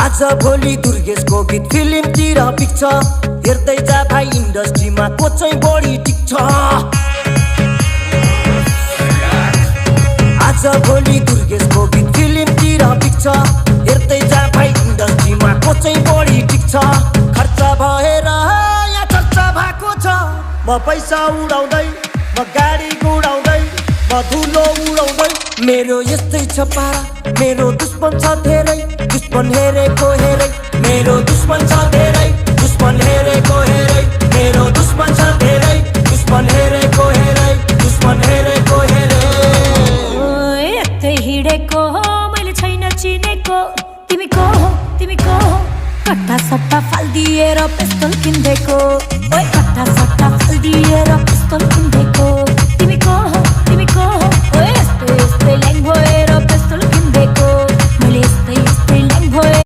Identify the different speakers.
Speaker 1: आज भोलि दुर्गेशको गीत फिल्मतिर पिक्छ हेर्दै जा भाइ इन्डस्ट्रीमा को चाहिँ बढी टिक्छ आज भोलि दुर्गेशको गीत फिल्मतिर पिक्छ हेर्दै जा भाइ इन्डस्ट्रीमा को चाहिँ बढी टिक्छ खर्च भएर यहाँ चर्चा भएको छ म पैसा उडाउँदै म गाडी गुडाउँदै म धुलो उडाउँदै मेरो यस्तै छ पारा मेरो दुश्मन छ धेरै दुश्मन हेरेको हेरै मेरो दुश्मन छ धेरै दुश्मन हेरेको हेरै मेरो दुश्मन छ धेरै दुश्मन हेरेको हेरै दुश्मन हेरेको हेरै
Speaker 2: यतै हिँडेको हो मैले छैन चिनेको तिमी को हो कट्टा सट्टा फाल्दिएर पिस्तोल किन्देको ओए कट्टा सट्टा फाल्दिएर पिस्तोल किन्देको